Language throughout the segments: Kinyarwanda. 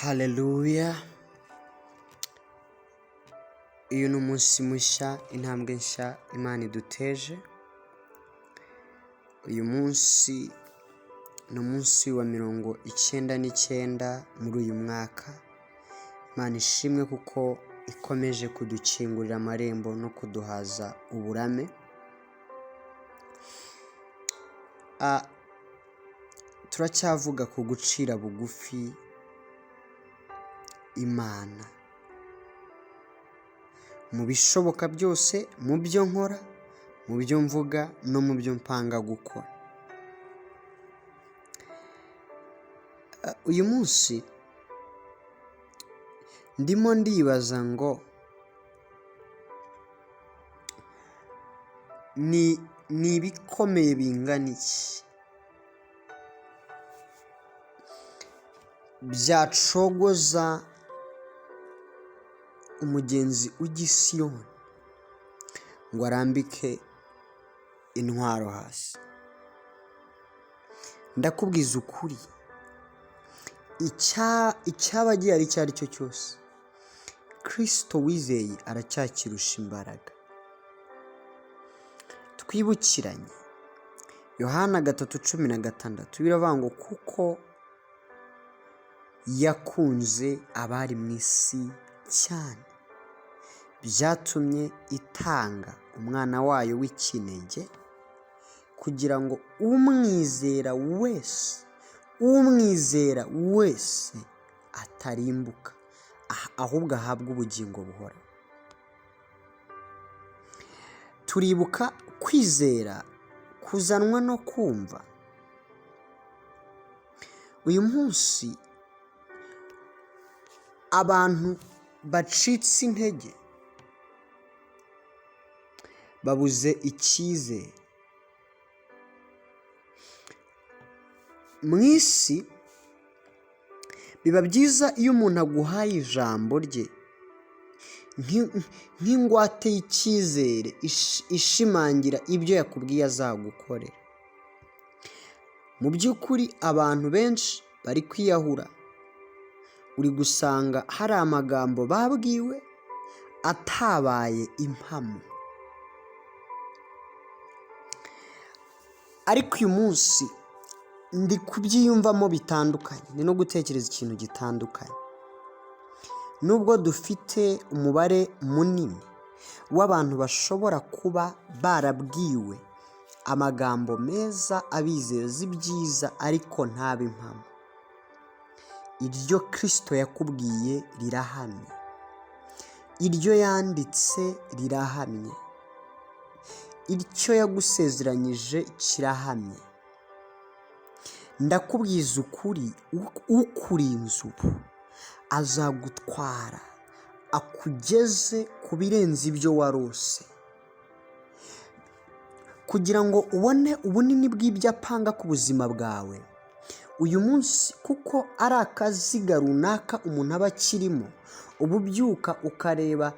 Haleluya! Uyu ni umunsi mushya, intambwe nshya Imana iduteje. Uyu munsi ni umunsi wa 99 muri uyu mwaka. Imana ishimwe kuko ikomeje kudukingurira amarembo no kuduhaza uburame. Turacyavuga ku gucira bugufi Imana. Mu bishoboka byose, mu byo nkora, mu byo mvuga no mu byo mpanga gukora. Uyu munsi ndimo ndibaza ngo ni ibikomeye bingana iki byacogoza umugenzi ujya i Siyoni ngo arambike intwaro hasi. Ndakubwiza ukuri, icyaba gihari icyo ari cyo cyose, Kristo wizeye aracyakirusha imbaraga. Twibukiranye Yohana 3:16 biravuga ngo kuko yakunze abari mu isi cyane, byatumye itanga umwana wayo w'ikinege kugira ngo umwizera wese, umwizera wese atarimbuka, ahubwo ahabwe ubugingo buhoraho. Turibuka kwizera kuzanwa no kumva. Uyu munsi abantu bacitse intege, babuze icyizere. Mu isi biba byiza iyo umuntu aguhaye ijambo rye nk'ingwate y'icyizere ishimangira ibyo yakubwiye azagukorera. Mu by'ukuri abantu benshi bari kwiyahura, uri gusanga hari amagambo babwiwe atabaye impamo. Ariko uyu munsi ndi kubyiyumvamo bitandukanye, ni no gutekereza ikintu gitandukanye. Nubwo dufite umubare munini w'abantu bashobora kuba barabwiwe amagambo meza abizeza ibyiza ariko ntabe impamo, iryo Kristo yakubwiye rirahamye, iryo yanditse rirahamye, icyo yagusezeranyije kirahamye. Ndakubwiza ukuri, ukurinze ubu azagutwara akugeze ku birenze ibyo warose. Kugira ngo ubone ubunini bw'ibyo apanga ku buzima bwawe, uyu munsi kuko ari akaziga runaka umuntu aba akirimo, uba ubyuka ukareba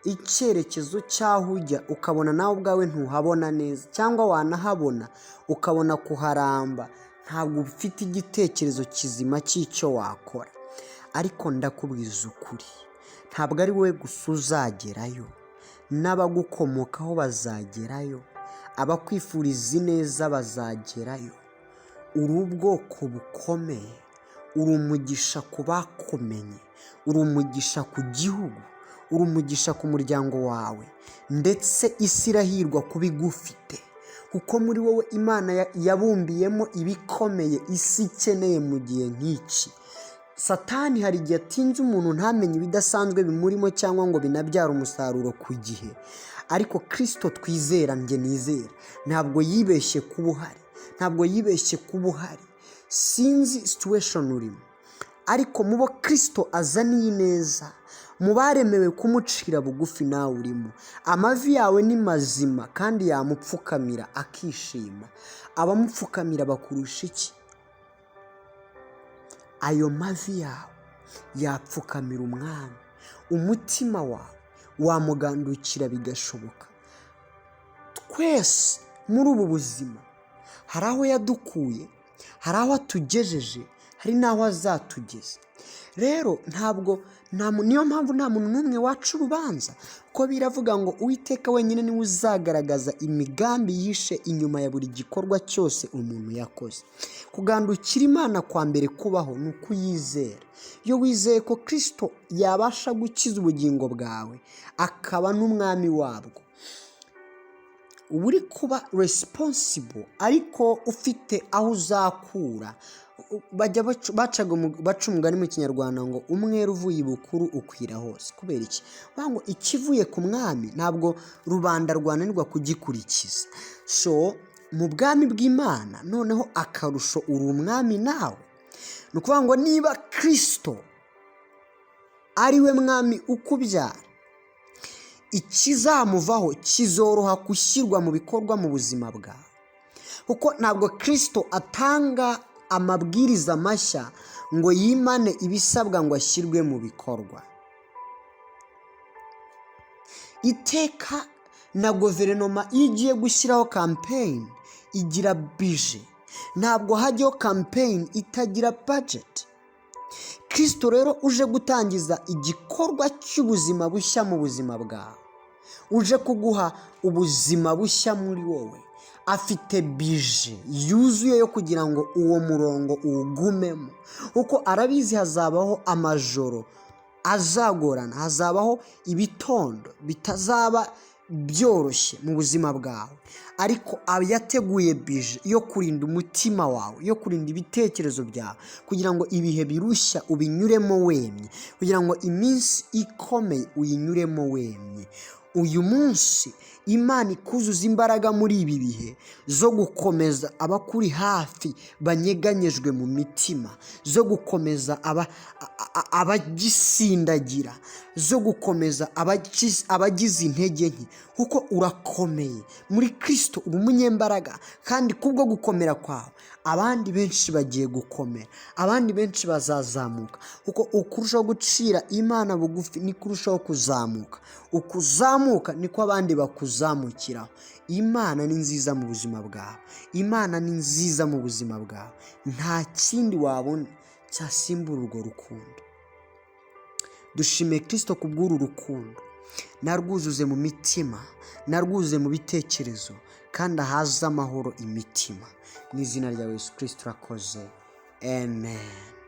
icyerekezo cy'aho ujya, ukabona nawe ubwawe ntuhabona neza, cyangwa wanahabona ukabona kuharamba, ntabwo ufite igitekerezo kizima cy'icyo wakora. Ariko ndakubwiza ukuri, ntabwo ari wowe gusa uzagerayo, n'abagukomokaho bazagerayo, abakwifuriza ineza bazagerayo. Uri ubwoko bukomeye, uri umugisha ku bakumenye, uri umugisha ku gihugu, uri umugisha ku muryango wawe, ndetse isi irahirwa kuba igufite, kuko muri wowe Imana yabumbiyemo ibikomeye isi ikeneye mu gihe nk'iki. Satani hari igihe atinze umuntu ntamenye ibidasanzwe bimurimo cyangwa ngo binabyare umusaruro ku gihe, ariko Kristo twizera, njye nizera, ntabwo yibeshye kuba uhari, ntabwo yibeshye kuba uhari. Sinzi situation urimo, ariko mubo Kristo azaniye ineza, mu baremewe kumucira bugufi nawe urimo. Amavi yawe ni mazima kandi yamupfukamira akishima. Abamupfukamira bakurusha iki? Ayo mavi yawe yapfukamira umwami, umutima wawe wamugandukira bigashoboka. Twese muri ubu buzima hari aho yadukuye, hari aho atugejeje, Hari n'aho azatugeza. Rero ntabwo niyo mpamvu nta muntu n'umwe waca urubanza, kuko biravuga ngo Uwiteka wenyine niwe uzagaragaza imigambi yishe inyuma ya buri gikorwa cyose umuntu yakoze. Kugandukira Imana kwa mbere kubaho ni ukuyizera. Iyo wizeye ko Kirisito yabasha gukiza ubugingo bwawe akaba n'umwami wabwo, uba uri kuba responsible, ariko ufite aho uzakura. Bajya baca umugani mu Kinyarwanda ngo umwera uvuye ibukuru ukwira hose. Kubera iki? Bavuga ngo ikivuye ku mwami ntabwo rubanda rwananirwa kugikurikiza. So mu bwami bw'Imana noneho akarusho uri umwami nawe. Ni ukuvuga ngo niba Kirisito ari we mwami ukubyara, ikizamuvaho kizoroha gushyirwa mu bikorwa mu buzima bwawe, kuko ntabwo Kirisito atanga amabwiriza mashya ngo yimane ibisabwa ngo ashyirwe mu bikorwa. Iteka na guverinoma iyo igiye gushyiraho campaign igira budget. Ntabwo hajyaho campaign itagira budget. Kirisito rero uje gutangiza igikorwa cy'ubuzima bushya mu buzima bwawe, uje kuguha ubuzima bushya muri wowe, afite budget yuzuye yo kugira ngo uwo murongo uwugumemo, kuko arabizi hazabaho amajoro azagorana, hazabaho ibitondo bitazaba byoroshye mu buzima bwawe, ariko yateguye budget yo kurinda umutima wawe, yo kurinda ibitekerezo byawe, kugira ngo ibihe birushya ubinyuremo wemye, kugira ngo iminsi ikomeye uyinyuremo wemye. Uyu munsi Imana ikuzuza imbaraga muri ibi bihe zo gukomeza abakuri hafi banyeganyejwe mu mitima, zo gukomeza abagisindagira, zo gukomeza abagize intege nke, kuko urakomeye muri Kirisito, uri umunyembaraga, kandi kubwo gukomera kwawe abandi benshi bagiye gukomera, abandi benshi bazazamuka, kuko uko urushaho gucira Imana bugufi niko urushaho kuzamuka, uko uzamuka niko abandi bakuzamukiraho. Imana ni nziza mu buzima bwawe, Imana ni nziza mu buzima bwawe, nta kindi wabona cyasimbura urwo rukundo. Dushimiye Kirisito kubw'uru rukundo, narwuzuze mu mitima, narwuzuze mu bitekerezo, kandi ahaze amahoro imitima. Mu izina rya Yesu Kirisito urakoze, amen.